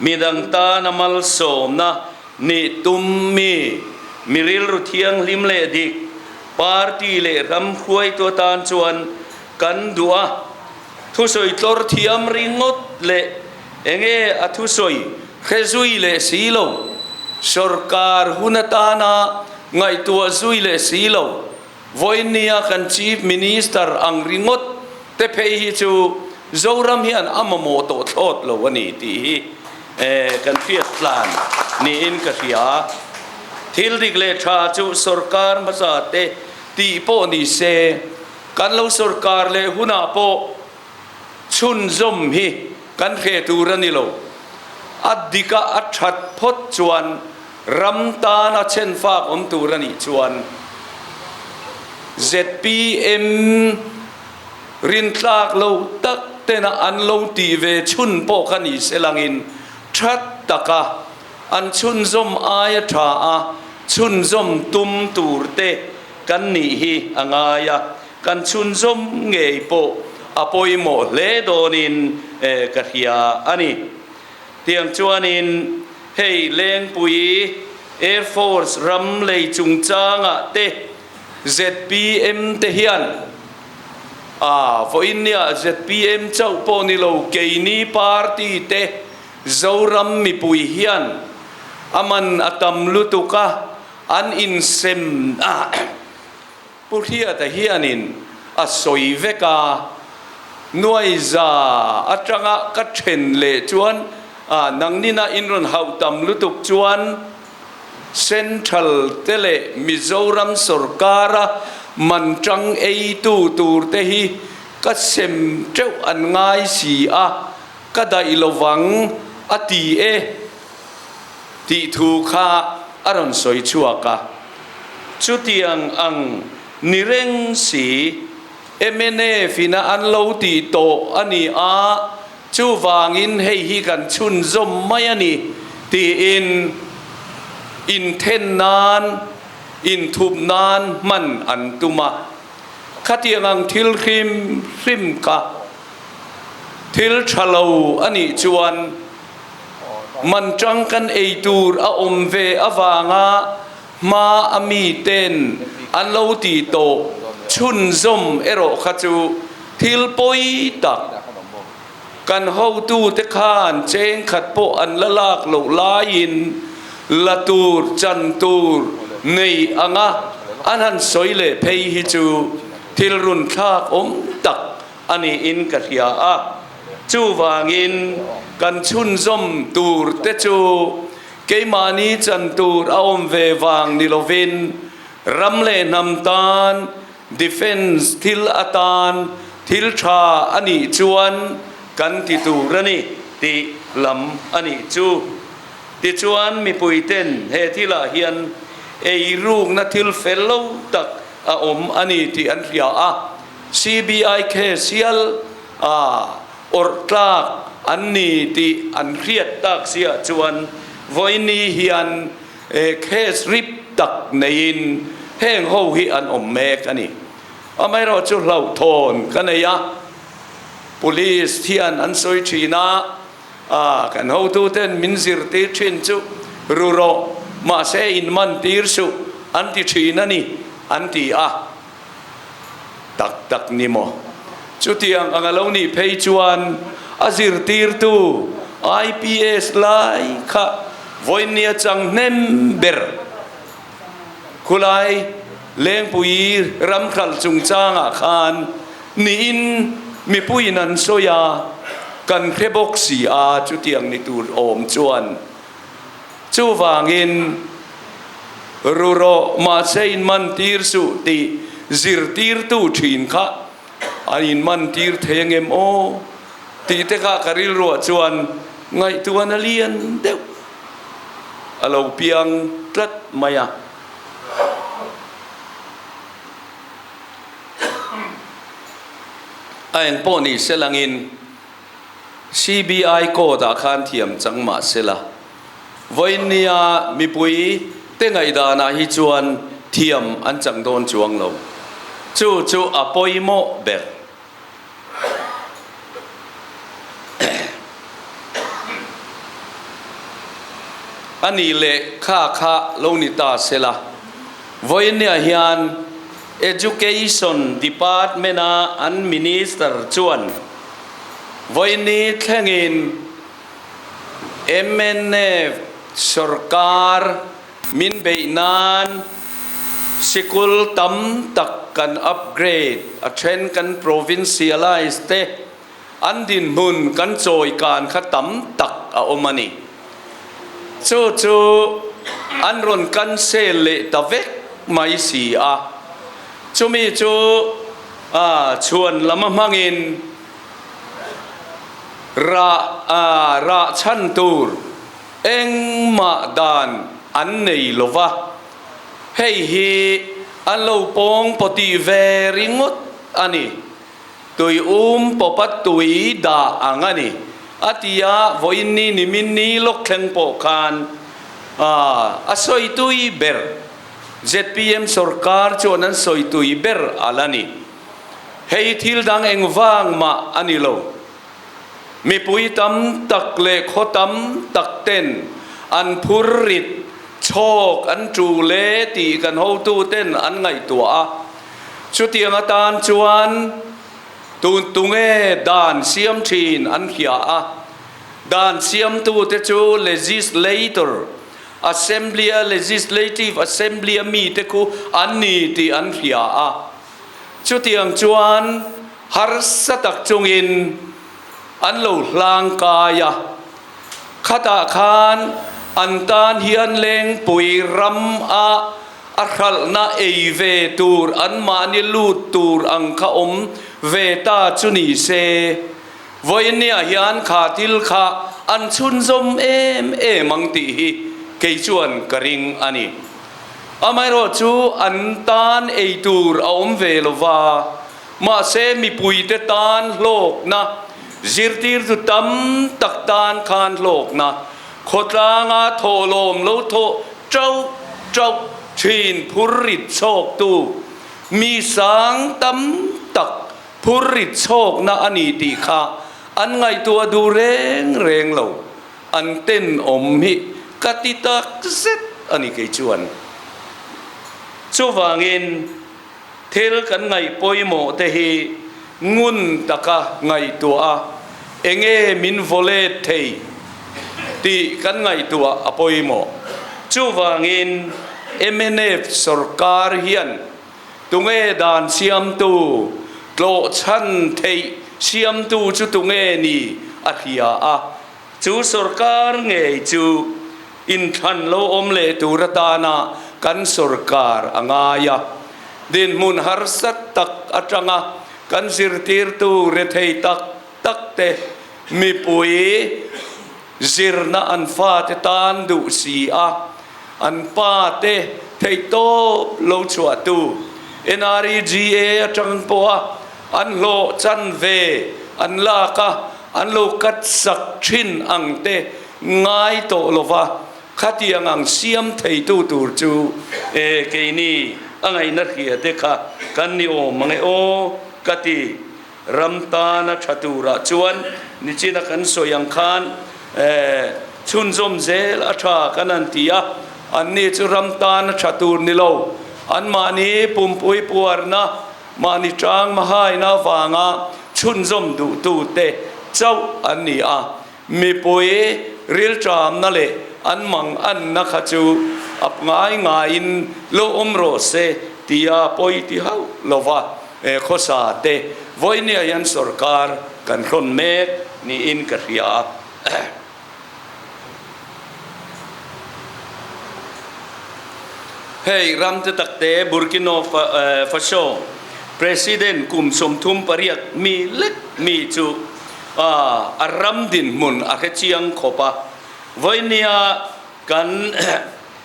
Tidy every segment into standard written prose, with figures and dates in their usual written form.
Midang tana malsawmna nih tum mi, mi rilru thianghlim leh dik, party leh ram hruaitu atan chuan kan duh a. Thusawi tlawr thiam ringawt leh enge a thusawi hre zui leh si lo, sawrkar hun atana ngaihtuah zui leh si lo, vawinia kan Chief Minister ang ringawt te phei hi chu Zoram hian a mamawh tawh thlawt lo a ni tih hi kan hriat tlan niin ka hria. Thil dik leh tha chu sawrkar hmasa te tih pawh ni se, Kan lo sawrkar leh hunah pawh chhunzawm hi kan hreh tur a ni lo. A dika a that phawt chuan ram tana chhenfak awm tur a nih chuan zpm rintlak lo tak tena an lo tih ve chhun pawh kha ni se langin that taka an chhunzawm aia tha a chhunzawm tum tur te Kan nih hi a ngai a, kan chhunzawm ngei pawh a pawimawh hle dawnin ka hria a ni. Tiang chuanin hei Lengpui Air Force ram lei chungchangah te zpm te hian a vawiinniah zpm chauh pawh ni lo keini party te Zoram mipui hian a man a tam lutuk a, An insem a, Pu Hriata hianin a sawi vek a, Nuaiza atanga ka then leh chuan nangnina in rawn hauh tam lutuk chuan Central te leh Mizoram sawrkara man tang eitu tur te hi ka sem teuh an ngai si a, ka daih lovang a ti e. Tih thu kha a rawn sawi chhuak a. Chutiang ang ni reng si, mnf ina an lo tih tawh a ni a, chuvangin hei hi kan chhunzawm mai a ni tiin inthen nan, inthup nan hman an tum a. Khatiang ang thil hrim hrim kha thil tha lo a nih chuan, Man tang kan ei tur a awm ve avanga hma a mi ten an lo ti tawh chhunzawm erawh kha chu thil pawi tak. Kan hotute khan cheng khat pawh an la lak loh laiin la tur chan tur nei anga an han sawi leh phei hi chu thil runthlak awm tak a niin ka hria a. Chuvangin, kan chhunzawm tur te chu keimahni chan tur a awm ve vang ni lovin, ram leh hnam tan, defence thil atan thil tha a nih chuan kan ti tur a ni tih lam a nih chu. Tichuan, mipuiten he thilah hian eirukna thil fel lo tak a awm a ni tih an hria a, CBI case hial a awrh tlak an ni tih an hriat tak siah chuan vawiini hian case rip tak neiin heng ho hi an awm mek a ni. Amaherawhchu chu hlauhthawn ka nei a, Police hian an sawi thin a, kan hotuten min zirtir thin chu ru rawh, mahse in man tir suh an ti thin a ni an ti a. Tak tak ni maw? Chutiang ang a lo nih phei chuan a zirtirtu IPS lai kha vawinia chang hnem ber khulai Lengpui ramhralh chungchangah khan niin mipuiin an sawi a, kan hre bawk si a chutiang ni tur awm chuan. Chuvangin, ru rawh, mahse inmantir suh tih zirtirtu thin kha a inmantir thei angem aw? tih te kha ka rilruah chuan ngaihtuahna lian deuh a lo piang tlat mai a. A engpawh ni selangin CBI court ah khan thiam chang mah sela, vawiinnia mipui te ngaihdanah hi chuan thiam an chang dawn chuang lo. Chu chu a pawimawh ber. A nih leh kha kha lo ni ta sela. Vawinia hian Education Department-a an Minister chuan vawiini thlengin mnf sorkar min beih nan sikul tam tak kan upgrade, a then kan provincialize te an dinhmun kan chawi kan kha tam tak a awm a ni. Chu chu an rawn cancel leh ta vek mai si a. Chumi chu chhuan lama hmangin rah rah chhan tur engmah dan an nei lo va. Hei hi an lo pawng pawtih ve ringawt a ni. Tui um pawpa tui dah ang a ni, a ti a, vawiin ni nimin ni lawk thleng pawh khan a sawi tui ber. Zpm sorkar chuan an sawi tui ber a la ni. Hei thil dang engvang mah a ni lo. Mipui tam tak leh khaw tam tak ten an phur rit chhawk an tul e tih kan hotu ten an ngaihtuah a. Chutiang atan chuan tun tunge dan siam thin an hria a. Dan siamtute chu legislator, Assembly-a Legislative Assembly-a mite khu an ni tih an hria a. Chutiang chuan harsa tak chungin an lo hlang kai a. Khatah khan an tan hian Lengpui ram a a hralhna ei ve tur anmahni lut tur ang kha awm ve ta chu ni se. Vawinia hian kha thil kha an chhunzawm em em ang tih hi kei chuan ka ring a ni. Amaherawhchu an tan ei tur a awm ve lo va, mahse mipuite tan hlawkna, zirtirtu tam tak tan khan hlawkna, khawtlanga thawhlawm lo thawh ṭauh ṭauh ṭhin phur rit chhawktu mi sang tam tak phur rit chhawkna a ni tih kha an ngaihtuah duh reng reng lo. An tenawm hi ka ti tak zet a ni kei chuan. Chuvangin thil kan ngaih pawimawh te hi ngun taka ngaihtuah a, enge min vawlet thei tih kan ngaihtuah a pawimawh. Chuvangin mnf sorkar hian tunge dan siamtu, tlawhchhan theih siamtu chu tunge ni a hria a. Chu sorkar ngei chu inthlan lo awm leh tur atana kan sorkar a ngai a. Dinhmun harsa tak atanga kan zirtirtu rethei tak tak te mipui zirna an fate tan duh si a, an pa te theihtawp lo chhuahtu NREGA atang pawha an hlawh chanve an lak a, An lo kat sak thin ang te ngai tawh lova, khatiang ang siam theitu tur chu e keini a ngaihna hria te kha kan ni awm ang e aw ka ti. Ram tana tha turah chuan nichina kan sawi ang khan e chhunzawm zel a tha kan han ti a, anni chu ram tana tha tur ni lo, anmahni pumpui puarna Mahni tang mahaina avanga chhunzawm duhtute chauh an ni a, mipui rilṭamna leh an manganna kha chu a ngai ngaiin lo awm rawh se tia pawi ti hauh lova khawsa te vawinia hian sorkar kan hrawn mek niin ka hria. Hei ram te takte Burkina Faso President kum 38 mi lek mi chu a ram dinhmun a hre chiang khawp a. Vawinia kan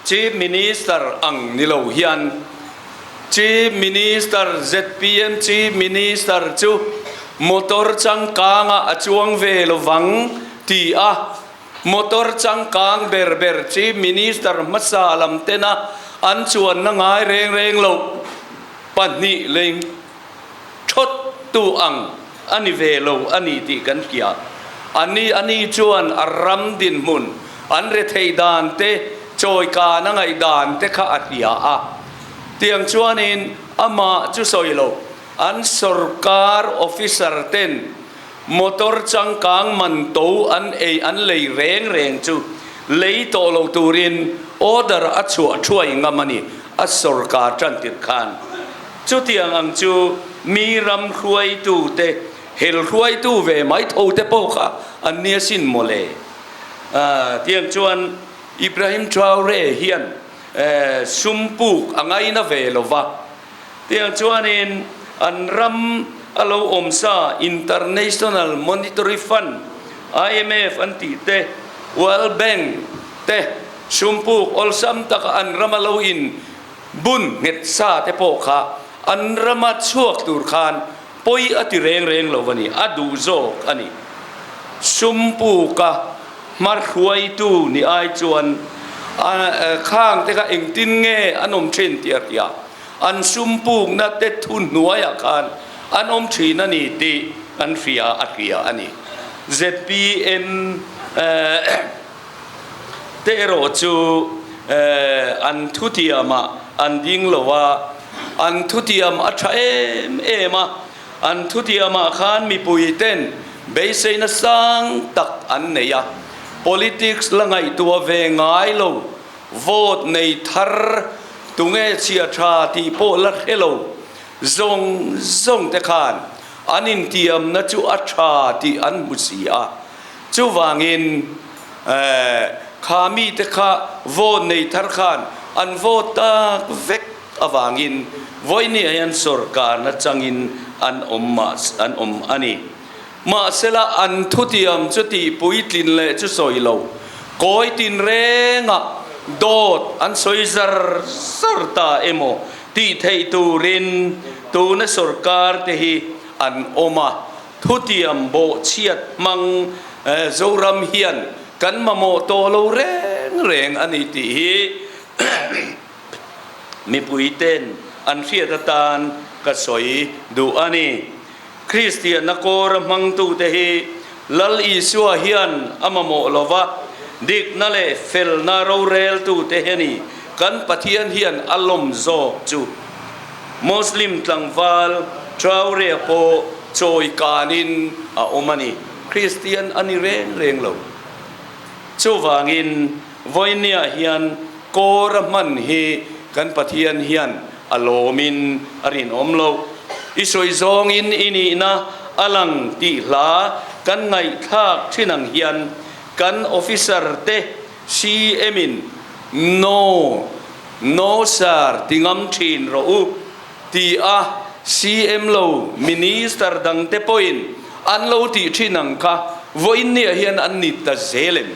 Chief Minister ang ni lo hian Chief Minister zpm Chief Minister chu motor changkanga a chuang ve lovang ti a, motor changkang ber ber Chief Minister hmasa lam tena an chuanna ngai reng reng loh pahnih leng thawt tu ang a ni ve lo a ni tih kan hria. Ani ani chuan a ram dinhmun an rethei dan te. Chawikan a ngaihdan te kha a hria a. Tiang chuanin amah chu sawi lo, an sorkar officer ten motor changkang man to an ei an lei reng reng chu lei tawh lo turin order a chhuah thuai ngam a ni, a sorkar tan tirh khan. Chutiang ang chu mi ram hruaitu te, hel hruaitu ve mai tho te pawh kha an nia sin mawle. Tiang chuan Ibrahim Traore hian sum puk a ngaina ve lo va. Tiang chuanin an ram a lo awm sa International Monetary Fund, IMF an tih te, World Bank te sum puk awlsam taka an ram a lo in bun nghet sa te pawh kha an rama chhuak tur khan pawi a ti reng reng lo a ni, a duh zawk a ni. Sum puka hmar hruaitu ni ai chuan khang te kha engtin nge an awm thin tih a hria. An sum pukna te thu hnuaiah khan an awm thin a ni tih an hria a hria a ni. Zpm te erawh chu an thutiamah an ding lo a, an thutiam a tha em em a, an thutiamah khan mipui ten beiseina sang tak an nei a, politics la ngaihtuah ve ngai lo, vote nei thar tunge chhia tha tih pawh la hre lo zawng zawng te khan an intiamna chu a tha tih an hmu si a. Chuvangin, kha mite kha vote nei thar khan an vote tak vek avangin vawinia hian sorkarna changin an awm an awm a ni. Mahsela an thutiam chu tih puitlin leh chu sawi lo, kawi tinrengah dawt an sawi zar zar ta emaw tih theih turin tuna sorkar te hi an awm a. Thutiam bawhchhiat hmang Zoram hian kan mamawh tawh lo reng reng a ni tih hi mipuiten an hriat atan ka sawi duh a ni. Kristianna kawra hmangtute hi Lal Isua hian a mamawh lo va, dikna leh felna roreltute hi a ni kan Pathian hian a lawm zawk chu. Muslim tlangval Traore pawh chawi kanin a awm a ni. Kristian a ni reng reng lo. Chuvangin vawinia hian kawr a hman hi kan Pathian hian a lawmin a rinawm lo. I sawi zawngin i nihna a lang tih hla kan ngaihthlak thin ang hian kan officer te CM in No! No sir ti ngam thin rawh u ti a CM lo Minister dang te pawhin an lo tih thin ang kha vawiin nia hian an ni ta zel em?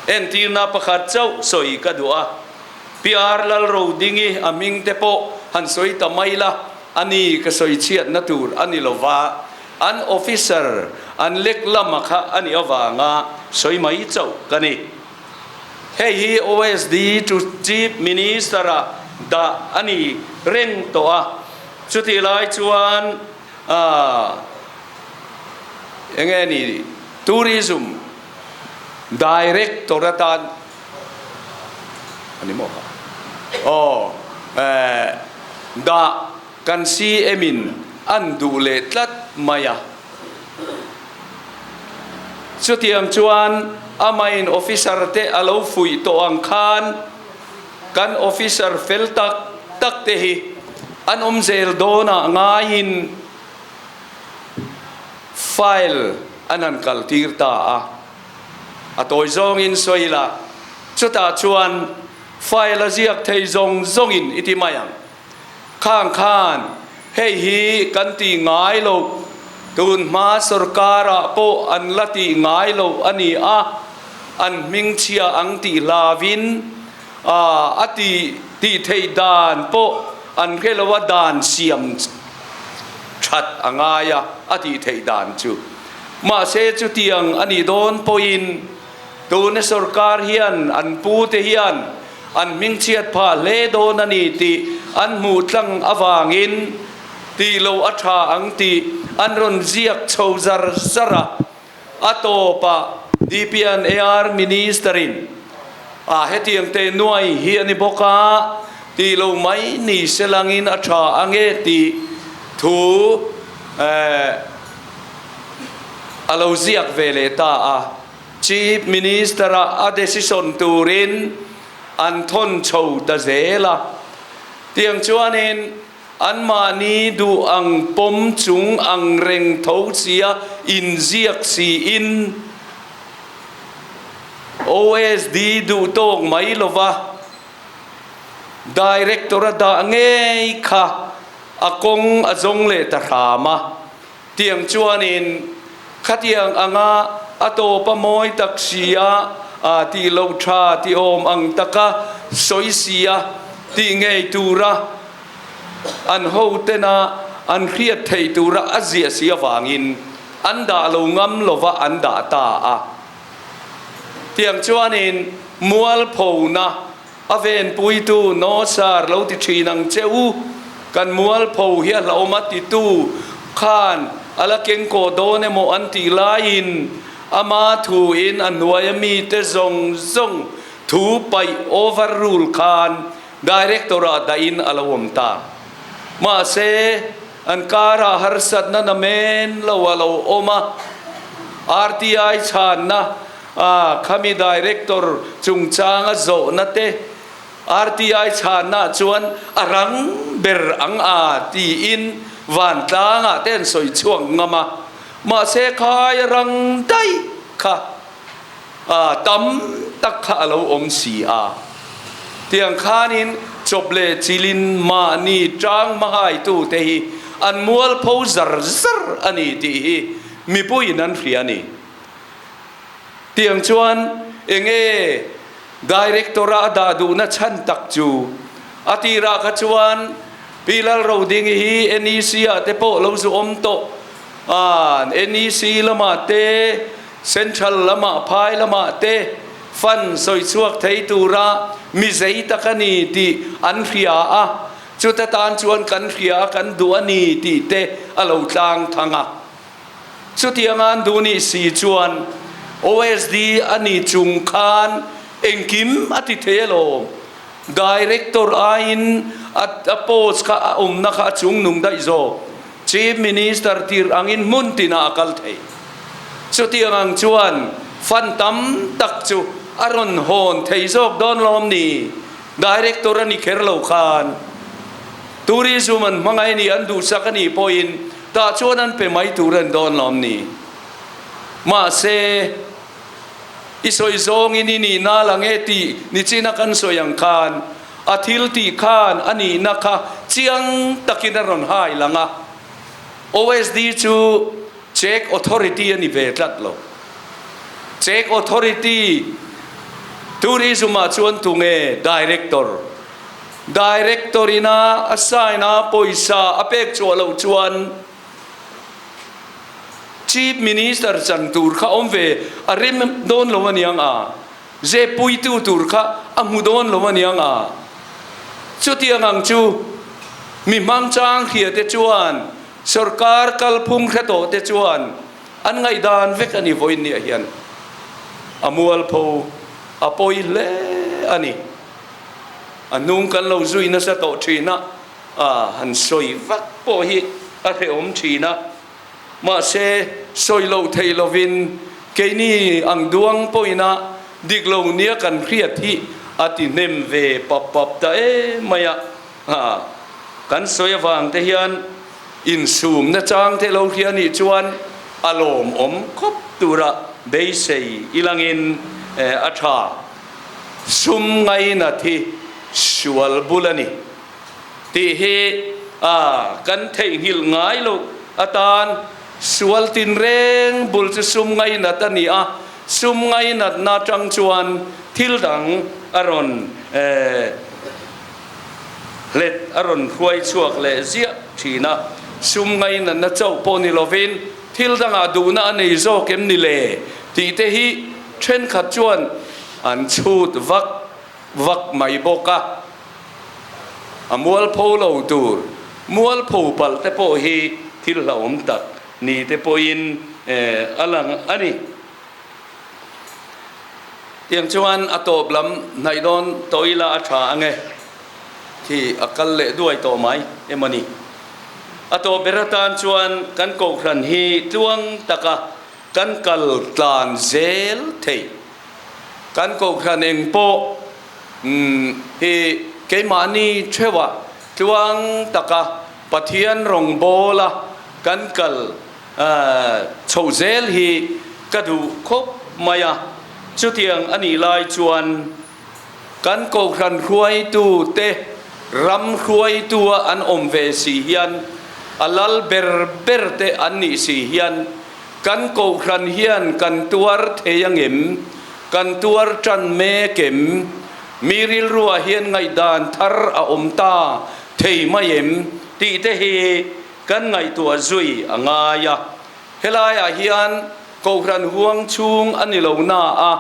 Entirna pakhat chauh sawi ka duh a, PR Lalrodingi a hming te pawh han sawi ta mai la, a ni ka sawi chhiatna tur a ni lova, an officer an lek lama kha a nih avanga sawi mai chauh ka ni. Hei hi OSD to Chief Minister-ah dah a ni reng tawh a, chutih lai chuan eng nge ni Tourism Director atan a ni maw kha? Aw dah kan CM-in an duh leh tlat mai a. Chutiang chuan amahin officer te a lo fuih tawh ang khan kan officer fel tak tak te hi an awm zel dawnah ngaiin file an han kal tir ta a. A tawi zawngin sawi ila, chutah chuan file a ziak thei zawng zawngin i ti mai ang. Khang khan hei hi kan tih ngai lo, tun hma sorkarah pawh an la tih ngai lo a ni a, an hmingchhia ang tih hlavin a tih tih theih dan pawh an hre lo a, dan siam that a ngai a, a tih theih dan chu. Mahse chutiang a nih dawn pawhin tuna sorkar hian an pute hian An hmingchhiat phah hle dawn a ni tih an hmuh tlang avangin tih loh a tha ang tih an rawn ziak chho zar zar a. A tawpah DPNAR Minister-in. A, hetiang teh nuai hi a ni bawk a, tih lo mai ni se langin a tha ange tih thu a lo ziak ve leh ta a. Chief Minister-a a decision turin an thawn chho ta zel a. Tiang chuanin anmahni duh ang pawm chung ang reng tho sia inziak siin OSD duh tawk mai lova Director a dah ngei kha a kawng a zawng leh ta hram a. Tiang chuanin khatiang anga a tawp a mawi tak si a, a tih loh tha ti awm ang taka sawi si a tih ngei tura an hotena an hriat theih tura a ziah si avangin an dah lo ngam lova an dah ta a. Tiang chuanin mualphona a venpuitu Nosar lo ti thin ang che u, kan mualpho hi a hlauhawm a titu khan a la kengkaw dawn emaw an tih laiin ama thuin a hnuaia mite zawng zawng thu paih overrule khan Director-ah dahin a lo awm ta. Mahse, an karah harsatna namen lo a lo awm a, RTI chhanna a khami Director chungchanga zawhna te RTI chhanna chuan a rang ber ang a tiin vantlangah te an sawi chhuak ngam a, mahse khai a rang daih kha a tam tak kha a lo awm si a. Tiang khanin chawp leh chilin mahni tang hmahaitute hi an mualpho zar zar a ni tih hi mipuiin an hria a ni. Tiang chuan enge Director-a a dah duhna chhan tak chu a tirah kha chuan Pi Lalrodingi hi NEC-ah te pawh lo zu awm tawh a, NEC lamah te, Central lamah phai lamah te fund sawi chhuak thei tura mi zei tak a ni tih an hria a, chuta tan chuan kan hria a kan duh a ni tih te a lo tlang thang a. Chutianga an duh nih si chuan OSD a ni chung khan engkim a ti thei alawm. Director aiin a post kha a awmna kha a chungnung daih zawk. Chief Minister tir angin hmun tinah a kal thei. Chutiang ang chuan fund tam tak chu a rawn hawn thei zawk dawn lawm ni? Director a ni kher lo khan Tourism an hmangaih a ni, an duhsak a nih pawhin tah chuan an pe mai tur a ni dawn lawm ni? Mahse, i sawi zawngin i nihna la nge tih nichina kan sawi ang khan a thil tih khan a nihna kha chiang takin a rawn hai lang a. OSD chu Check Authority a ni ve tlat lo. Check Authority Tourism ah chuan tunge Director? Director ina a sign a pawisa a pek chhuah loh chuan Chief Minister chan tur kha awm ve a rem dawn lo aniang a, zep puitu tur kha a hmu dawn lo aniang a. Chutiang ang chu mi hmangchang hria te chuan Sorkar kalphung hre tawh te chuan an ngaihdan vek a ni vawiin niah hian a mualpho a pawi hle a ni. A hnung kan lo zui nasa tawh thin a, a han sawi vak pawh hi a hrehawm thin a, mahse sawi loh theih lovin keini ang duang pawhin a dik lo nia kan hriat hi a ti hnem ve pap pap ta em mai a. A, kan sawi avang te hian insumna chang te lo hria nih chuan a lawmawm khawp tura beisei ilangin a tha. Sum ngainat hi sual bul a ni tih hi a kan theihnghilh ngai loh atan sual tinreng bul chu sum ngainat a ni a, sum ngainatna atang chuan thil dang a rawn Hlet a rawn hruai chhuak leh ziah thin a, sum ngainatna chauh pawh ni lovin thil dangah duhna a nei zawk em ni le tih te hi thenkhat chuan an chhut vak vak mai bawk a. A mualpho lo tur mualpho palh te pawh hi thil hlauhawm tak ni te pawhin a lang a ni. Tiang chuan a tawp lam hnaih dawn tawh ila a tha ange khi a kal leh duai tawh mai emaw ni. A tawp ber atan chuan kan kohhran hi tluang taka kan kal tlan zel thei. Kan kohhran eng pawh hi keimahni theuhah tluang taka Pathian rawngbawla kan kal chhoh zel hi ka duh khawp mai a, chutiang a nih lai chuan kan kohhran hruaitute ram hruaitua an awm ve si hian a lal ber ber te an nih si hian kan kohhran hian kan tuar thei angem, kan tuar tan mek em, mi rilruah hian ngaihdan thar a awm ta thei mai em tih te hi Kan ngaihtuah zui a ngai a, helaiah hian Kohhran huang chhung a ni lo na a,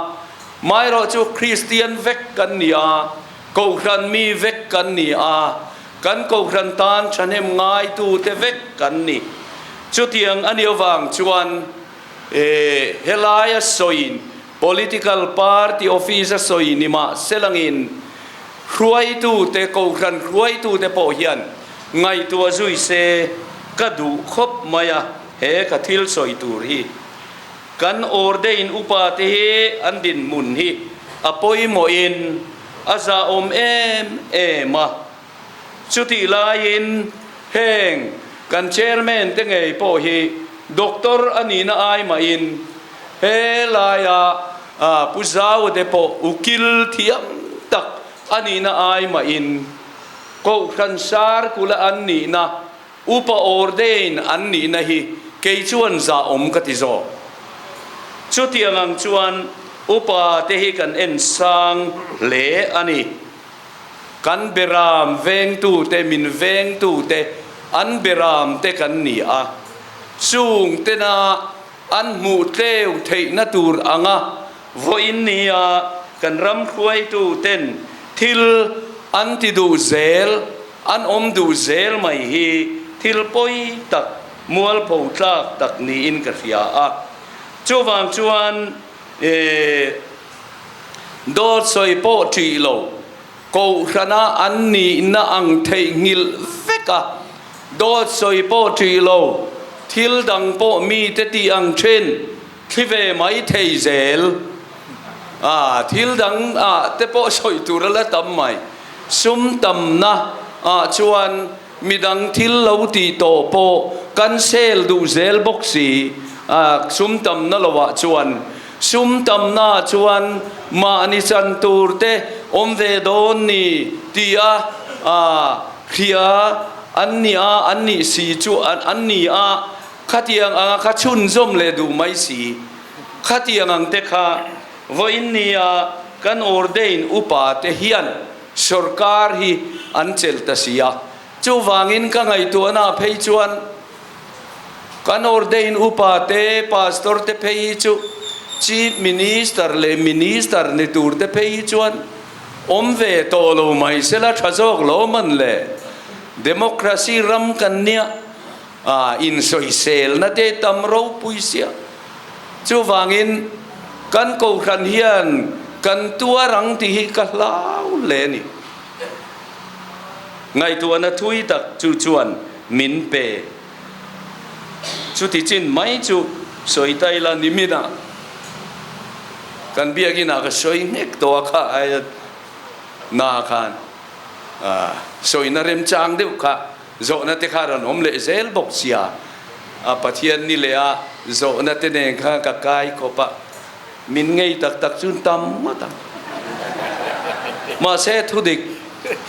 maherawh chu Kristian vek kan ni a, Kohhran mi vek kan ni a, kan Kohhran tan thahnem ngaitute vek kan ni. Chutiang a nih avang chuan helaia sawiin Political party office a sawi ni mah selangin hruaitute, Kohhran hruaitute pawh hian ngaihtuah zui se ka duh khawp mai a, he ka thil sawi tur hi. Kan ordain upa te hi an dinhmun hi a pawimawhin a zahawm em em a, chutih laiin heng kan chairman te ngei pawh hi doctor a nihna ai mahin He laia Pu Zauate pawh ukil thiam tak a nihna ai mahin Kohhran Sarkula an nihna, Upa Ordain an nihna hi kei chuan zahawm ka ti zawk. Chutiang ang chuan Upa te hi kan en sang hle a ni. Kan beram vengtute, min vengtute, an beramte kan ni a. Chung tena An hmuh tleu theihna tur anga vawiin nia kan ram hruaitu ten thil an ti duh zel, an awm duh zel mai hi thil pawi tak, mualpho tlak tak niin ka hria a. Chuvang chuan dawt sawi pawh ṭih lo, Kohhrana an nihna ang theihnghilh vek a, dawt sawi pawh ṭih lo, thil dang pawh mite tih ang ṭhin thli ve mai thei zel. A, thil dang ah te pawh sawi tur a la tam mai. Sum tamna ah chuan midang thil lo tih tawh pawh kan sel duh zel bawk si. A, sum tamna lo ah chuan Sum tamna chuan mahni chan tur te awm ve dawn ni tia hria an ni a, an nih si chu an ni a, khatiang anga kha chhunzawm leh duh mai si. Khatiang ang te kha vawiin nia kan ordain upa te hian sorkar hi an chelh ta si a, chuvangin ka ngaihtuahna phei chuan, Kan ordain upa te, pastor te phei hi chu Chief Minister leh Minister ni tur te phei hi chuan awm ve tawh lo mai sela tha zawk lo man le. Democracy ram kan nia a insawiselna te tam ropui sia. Chuvangin kan kohhran hian kan tuar ang tih hi ka hlau hle a ni. Ngaihtuahna thui tak chu chuan min pe. Chuti chin mai chu sawi ta ila niminah kan biakinah ka sawi nghek tawh a kha aia na khan sawina remchang deuh kha zawhna te kha rawn awm leh zel bawk sia a Pathian ni leh a zawhna te nen khan ka kai khawp a min ngei tak tak chu tam ngawt ang. Mahse thudik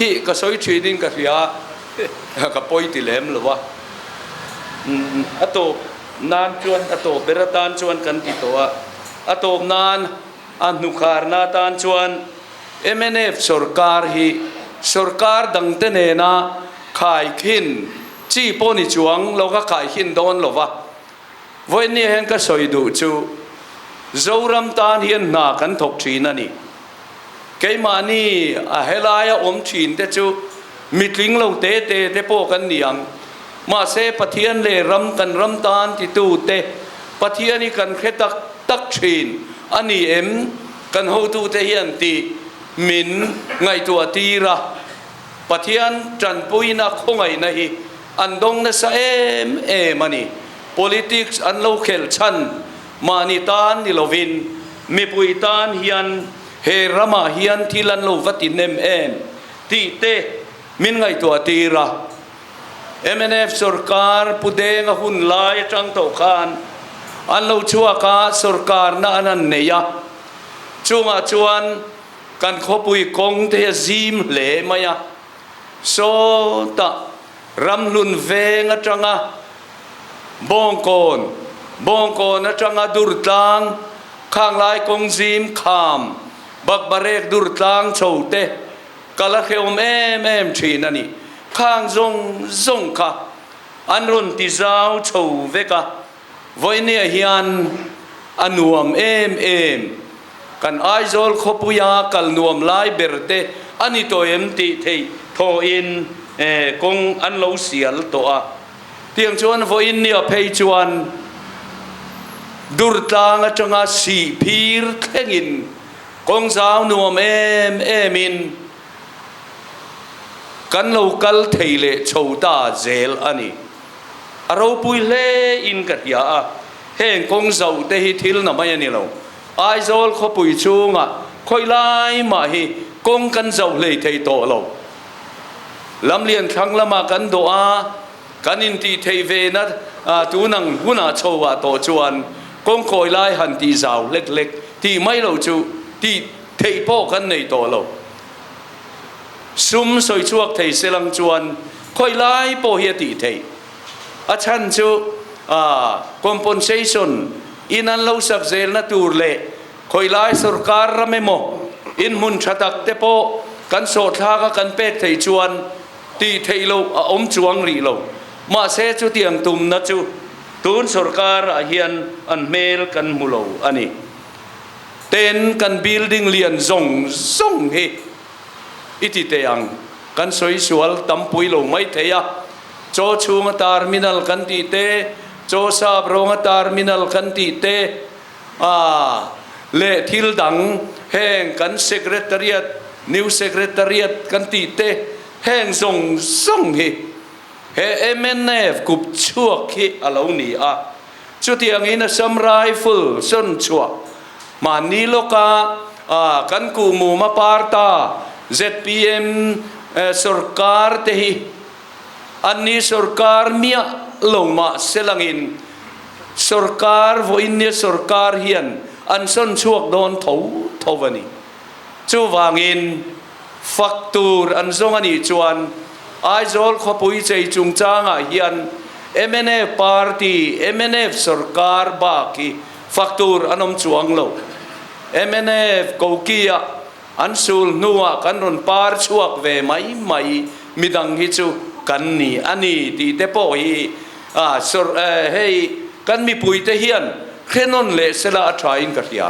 hi ka sawi thinin ka hria a. Ka pawi ti lem lo a, a tawp nan chuan a tawp ber atan chuan kan ti tawh a, a tawp nan a hnukharna atan chuan mnf sorkar hi sorkar dangte nena khaikhin chi pawh ni chuang lo ka khaikhin dawn lo va, vawiinni hian ka sawi duh chu Zoram tan hian hna kan thawk thin a ni. Keimahni a helaia awm thin te chu mitling lo te te te pawh kan ni ang. Mahse Pathian leh ram kan ram tan titu te Pathian hi kan hre tak tak thin a ni em? kan hotute hian tih min ngaihtuah tir a, Pathian tanpuina khawngaihna hi an dawng nasa em em a ni. Politics an lo khelh chhan mahni tan ni lovin mipui tan hian he ramah hian thil an lo va ti hnem em tih te min ngaihtuah tir a. Mnf sorkar Pu Denga hun lai atang tawh khan an lo chhuak a, sorkarna an han nei a, chungah chuan kan khawpui kawng te hi a zim hle mai a, sawtah ramhlun veng atanga Bawngkawn, Bawngkawn atanga Durtlang, Khanglai kawng zim kham, Bakbarek Durtlang chho te ka la hrehawm em em thin a ni. Khang zawng zawng kha an rawn ti zau chho vek a, vawinia hian a nuam em em. Kan Aizawl khawpuia kal nuam lai ber te a ni tawh em tih theih thawhin kawng an lo sial tawh a. Tiang chuan vawiin nia phei chuan Durtlang atanga Sihphir thlengin Kawng zau nuam em em in kan lo kal thei leh chho ta zel a ni. A ropui hle in ka hria a, heng kawng zauh te hi thil na mai a ni lo. Aizawl khawpui chhungah khawi lai mah hi kawng kan zauh hlei thei tawh lo. Lamlian thlang lamah kan dawh a, Kan intih theih ve na tunang hunah chho ah tawh chuan kawng kawi lai han tih zau hlek hlek tih mai lo chu tih theih pawh kan nei tawh lo. Sum sawi chhuak thei se lang chuan khawi lai pawh hi a tih theih. A chhan chu compensation in an lo sak zelna tur leh khawi lai sorkar ram emaw in hmun tha tak te pawh kan sawhthlak a kan pek theih chuan Tih theih loh a awm chuang rih lo. Mahse chutiang tumna chu tun sorkar ah hian an hmel kan hmu lo a ni. Ten kan building lian zawng zawng hi i ti teh ang. Kan sawi sual tampui lo mai thei a. Chaw chhunga terminal kan tih te, chaw sap rawnga terminal kan tih te, a leh thil dang heng kan secretariat, new secretariat kan tih te heng zawng zawng hi he mnf kup chhuak hi a lo ni a. Chutiangin Assam Rifle sawn chhuah mahni lawka kan kuhmuma parta zpm sorkar te hi Anni sorkar miah lo mah selangin sorkar vawiinnia sorkar hian an sawn chhuak dawn tho tho a ni. Chuvangin fak tur an zawng a nih chuan Aizawl khawpui chei chungchangah hian mnf party, mnf sorkar bak hi fak tur an awm chuang lo. Mnf koki-ah An sul hnuah kan rawn par chhuak ve mai mai, midang hi chu kan ni a ni tih te pawh hi hei kan mipuite hian hre nawn leh sela a thain ka hria.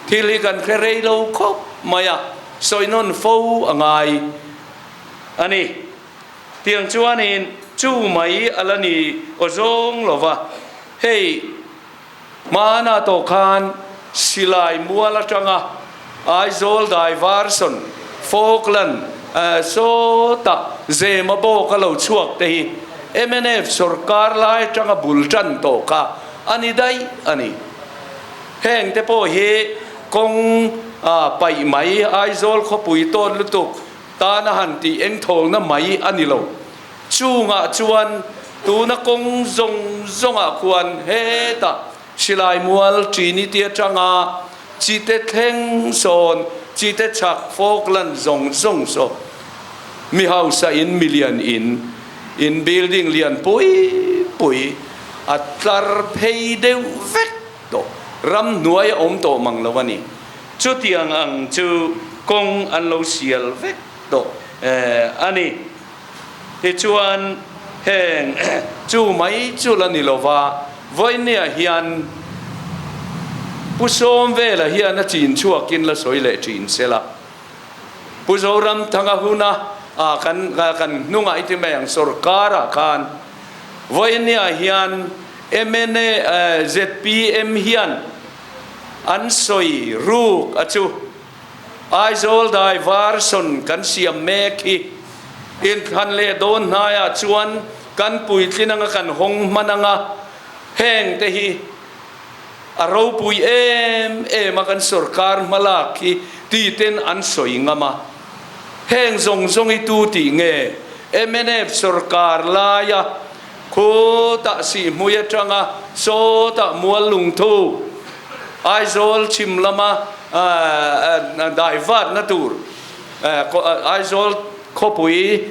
Thil hi kan hre rei lo khawp mai a, sawi nawn fo a ngai a ni. Tiang chuanin chu mai a la ni aw zawng lo va, hei. Hmana tawh khan Silai mual atanga Aizawl Diversion, Falkland, sawta Zema bawk a lo chhuak te hi mnf sorkar lai atanga bul tan tawh kha a ni daih a ni. Heng te pawh hi kawng paih mai Aizawl khawpui tawt lutuk tana han tih engthawlna mai a ni lo. Chungah chuan tuna kawng zawng zawngah khuan hetah silai mual Trinity atanga chite thleng sawn chite chhak Falkland zawng zawng saw mi hausa in milian in in building lian pui pui a tlar phei deuh vek tawh ramhnuai a awm tawh mang lo a ni. Chutiang ang chu kawng an lo sial vek tawh a ni. Tichuan, heng chu mai chu la ni lova, vawinia hian Pu Sawmvela hian a chin chhuakin la sawi leh thin sela. Pu Zoramthanga huna kan kan hnungah i ti mai ang sorkarah khan vawinia hian mna zpm hian. An sawi ruk a chu. Aizawl dai version kan siam mek hi inthlan leh dawn hnaiah chuan kan puitlin anga kan hawng hman anga heng te hi a ropui em em a kan sorkar hmalak hi ti ten an sawi ngam a. Heng zawng zawng hi tu tih nge mnf sorkar laia Khutah Sihhmui atanga sawtah Mual Lungthu, Aizawl chhim lama dai vatna tur, Aizawl khawpui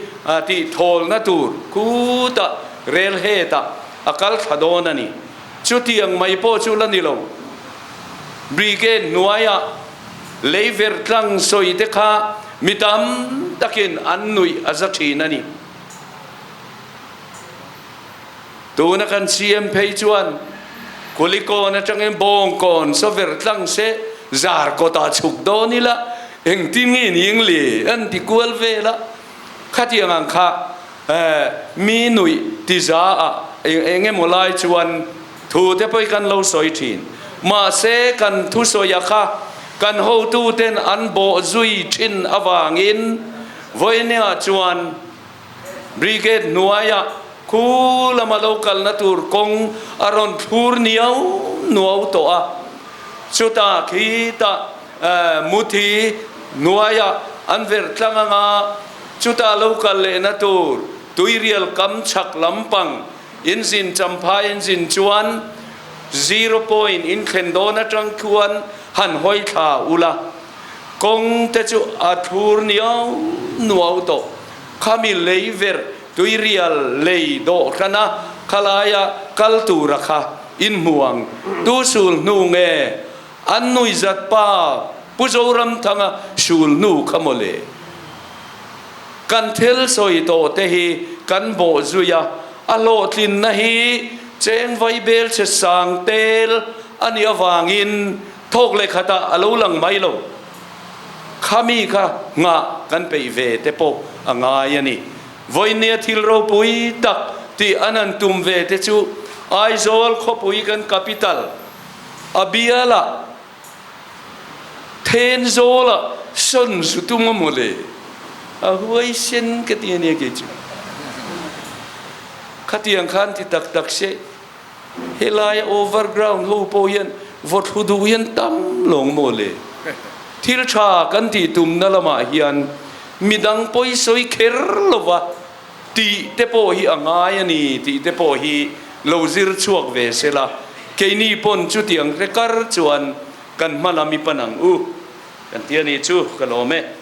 tih thawlna tur khutah rel hetah a kal thla dawn a ni. Chutiang mai pawh chu la ni lo. Brigade hnuaiah leiverh tlang sawi te kha mi tam takin an nuih a za thin a ni. Tuna kan CM phei chuan Kulikawn atangin Bawngkawn saver tlang se zar kawtah chhuk dawn ila engtin nge ni eng le an ti kual vel a, khatiang ang kha mi nuih ti za ah eng emaw lai chuan thu te pawh hi kan lo sawi thin. Mahse kan thusawi a kha kan hotu ten an bawh zui thin avangin vawinia chuan Brigade hnuaiah khu lama lo kalna tur kawng a rawn thlur niau nuau tawh a, chutah khitah muthi hnuaiah an verh tlang anga chutah lo kal lehna tur tuirial kam chhak lampang inzin champhai inzin chuan zero point inthlen dawn atang khuan han hawi thla ula. Kawng te chu a thlur niau nuau tawh. Khami lei verh tuirial lei dawh hran a, khalaia kal tura kha in hmu ang. Tu sul hnu nge? An nuihzat pa Pu Zoramthanga sul hnu kha maw le? Kan thil sawi tawh te hi kan bawh zui a, a hlawhtlinna hi cheng vaibel chhe sang tel a nih avangin Thawk leh khatah a lo lang mai lo. Khami kha nghah kan peih ve te pawh a ngai a ni. Vawinia thil ropui tak tih an han tum ve te chu Aizawl khawpui kan capital a bialah Thenzawlah sawn zu tum a maw le? A huaisen ka ti a nia kei chu. Khatiang khan ti tak tak se. Helaia overground ho pawh hian vawthlu duh hian tam lawng maw le? Thil tha kan tih tumna lamah hian midang pawisawi kher lova tih te pawh hi a ngai a ni tih te pawh hi lo zir chhuak ve se la, keini pawn chutiang hre kar chuan kan hma lam i pan ang u kan ti a ni chu ka lawm e.